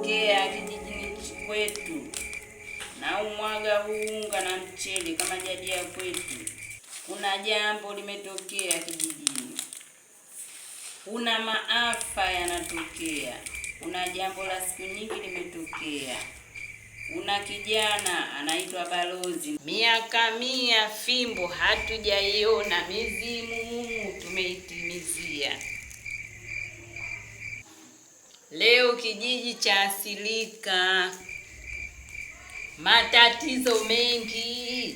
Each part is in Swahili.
Limetokea kijijini kwetu, na umwaga huu unga na mchele kama jadi ya kwetu. Kuna jambo limetokea kijijini, kuna maafa yanatokea, kuna jambo la siku nyingi limetokea. Kuna kijana anaitwa Balozi, miaka 100 fimbo hatujaiona, mizimu tumeitimizia. Leo kijiji cha asilika, matatizo mengi,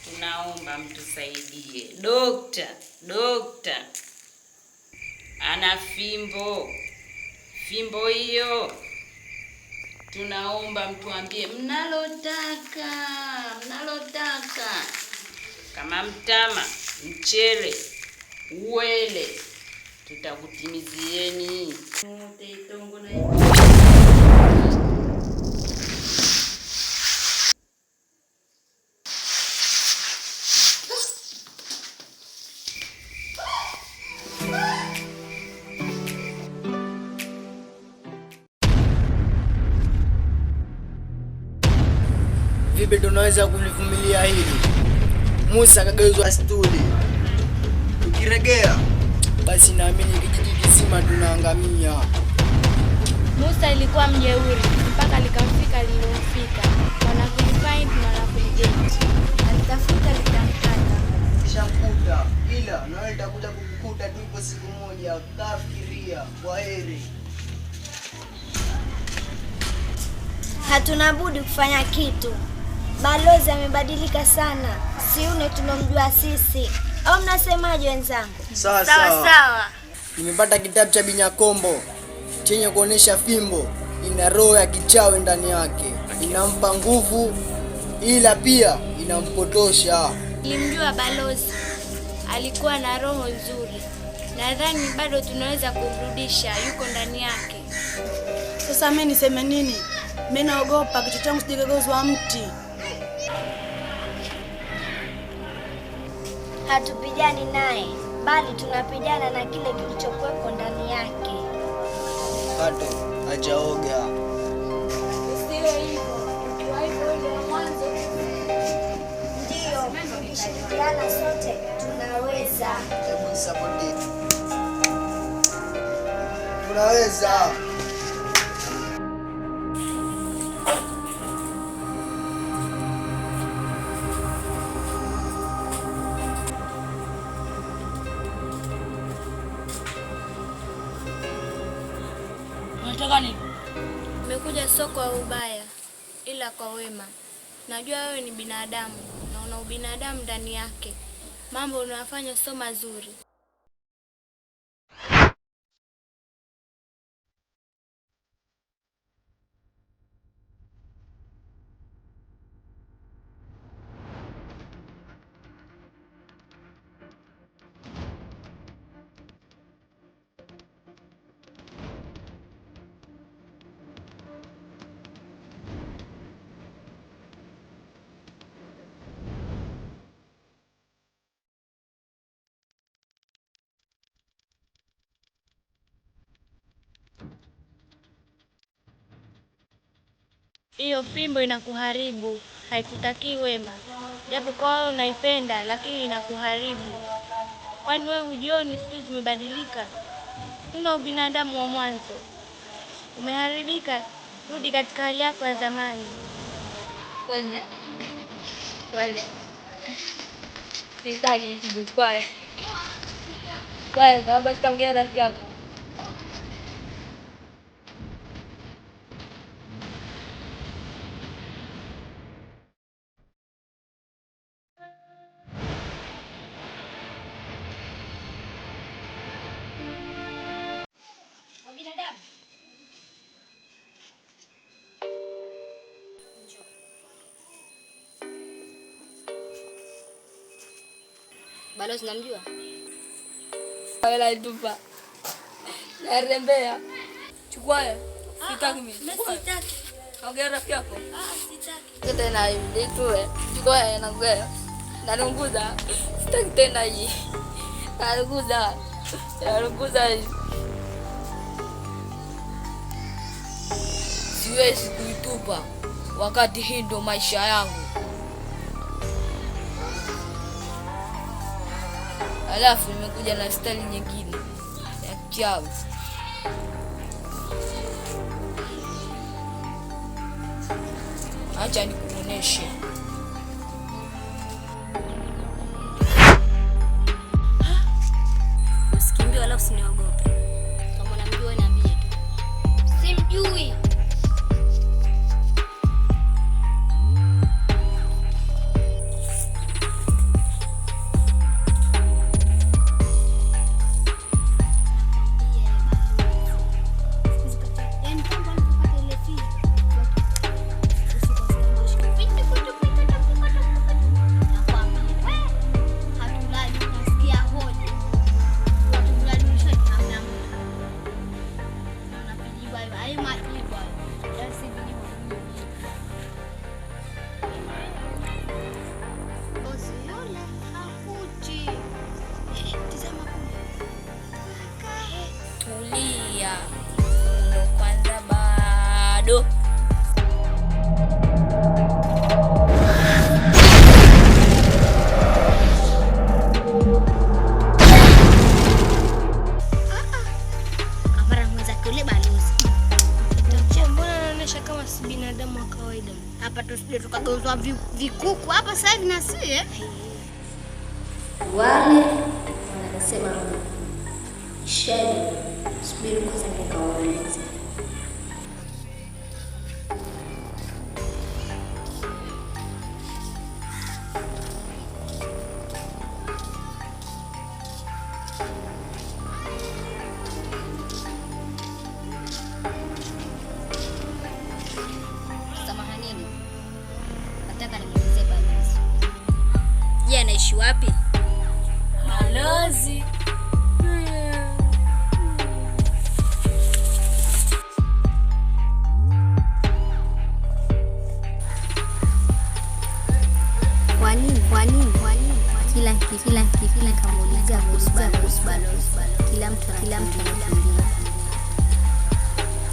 tunaomba mtusaidie. Dokta, dokta ana fimbo, fimbo hiyo tunaomba mtuambie mnalotaka, mnalotaka, kama mtama, mchele, uwele, tutakutimizieni. Vipi tunaweza kulivumilia hili? Musa kageuzwa stuli. Tukiregea basi naamini kijiji kizima tunaangamia. Musa ilikuwa mjeuri mpaka likamfika lililomfika. Wanakulifind na wanakuligeti. Alitafuta likampata. Kishamkuta, ila nawe litakuja kukukuta tu ipo siku moja. Kafikiria. Kwa heri. Hatuna budi kufanya kitu. Balozi amebadilika sana, si yule tunomjua sisi. Au mnasemaje wenzangu? Sawa Sawa sawa. Nimepata kitabu cha Binyakombo chenye kuonesha fimbo ina roho ya kichawi ndani yake, inampa nguvu ila pia inampotosha. Nilimjua balozi alikuwa na roho nzuri. Nadhani bado tunaweza kumrudisha, yuko ndani yake. Sasa mimi niseme nini? Mimi naogopa kichwa changu sijageuzwa mti. Hatupigani naye, bali tunapigana na kile kilichokuwepo ndani yake. Pato hajaoga. Usiwe hivyo. Ukiwa hivyo ndio mwanzo. Ndiyo, tukishirikiana sote tunaweza. Hebu nisapoti. Tunaweza. Unataka nini? Nimekuja sio kwa ubaya, ila kwa wema. Najua wewe ni binadamu na una ubinadamu ndani yake. Mambo unayofanya sio mazuri. Hiyo fimbo inakuharibu, haikutakii wema. Japo kwa wewe unaipenda, lakini inakuharibu. Kwani wewe hujioni siku hizi zimebadilika? Huna ubinadamu wa mwanzo, umeharibika. Rudi katika hali yako ya zamani. Wale. Sitaki kwa. Kwa sababu sitamgea rafiki yako. Balozi namjua? Wala alitupa. Narembea. Chukua. Sitaki mimi. Mimi sitaki. Ongea rafiki yako. Ah, sitaki. Tena hivi tu. Chukua na ngea. Narunguza. Sitaki tena hii. Narunguza. Narunguza hii. Siwezi kuitupa wakati hii ndo maisha yangu. Alafu nimekuja na stali nyingine ya kichawi. Acha nikuoneshe. Usikimbie wala usiniogope. Kama unamjua niambie tu. Simjui. Tulia, ndo kwanza bado. Kapara mwenzake yule balozi. Mbona anaonyesha kama si binadamu wa kawaida? Hapa tusije tukageuzwa vikuku hapa sasa hivi na si eh? Wale wanasema shedi, subiri kwanza nikaulize. Samahanini, nataka nimuulize balozi. Je, anaishi wapi? Balozi. Kwa nini? Kwa nini? Kwa nini? Kila kamuulizia kuhusu balozi, kila mtu anakimbia.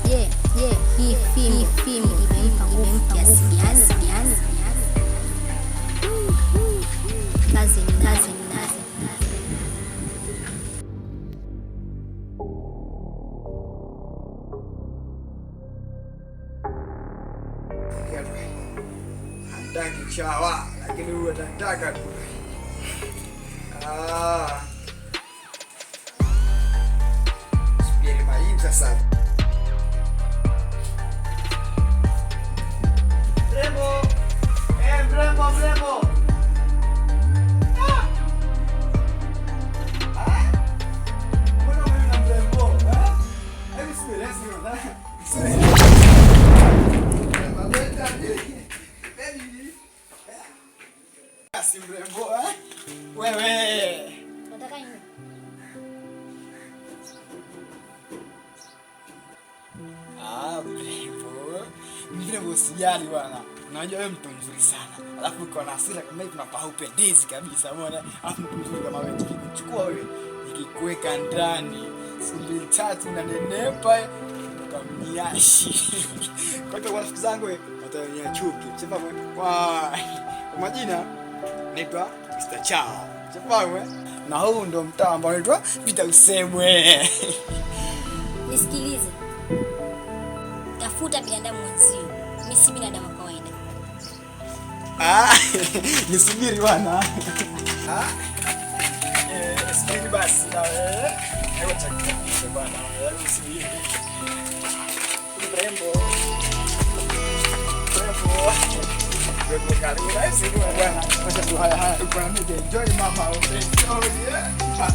Je, hii fimbo imempa nguvu kiasi gani? Kazi ni kazi ni kazi. Hataki chawa, lakini huyu atataka tu. Ah. Subiri majibu sasa. Mrembo. Eh, mrembo, mrembo. Ah. Ah. Mbona mimi na mrembo, eh? Hebu subiri, subiri. Subiri. Si mrembo, eh? Wewe. Nataka nini? Ah, mrembo. Mrembo usijali bwana. Unajua wewe mtu mzuri sana. Alafu uko na hasira kama hivi unapaa upendezi kabisa, umeona? Alafu mtu mzuri kama wewe nikikuchukua wewe, nikikuweka ndani, siku mbili tatu unanenepa ukamnyashi. Kwa hiyo rafiki zangu watania chuki. Sifahamu kwa majina naitwa Mr. Chao. Sifahamu na huu ndo mtaa ambao unaitwa Vita Usemwe. Nisikilize. Tafuta binadamu mwenzio. Mimi si binadamu wa kawaida. Ah, nisubiri bwana. Ah. Subiri basi na wewe. Hebu chakula bwana. Hebu subiri. Mrembo. Mrembo. Mrembo karibu na sisi bwana. Acha tu haya haya. Uko na mimi enjoy mama. Enjoy. Yeah. Ah,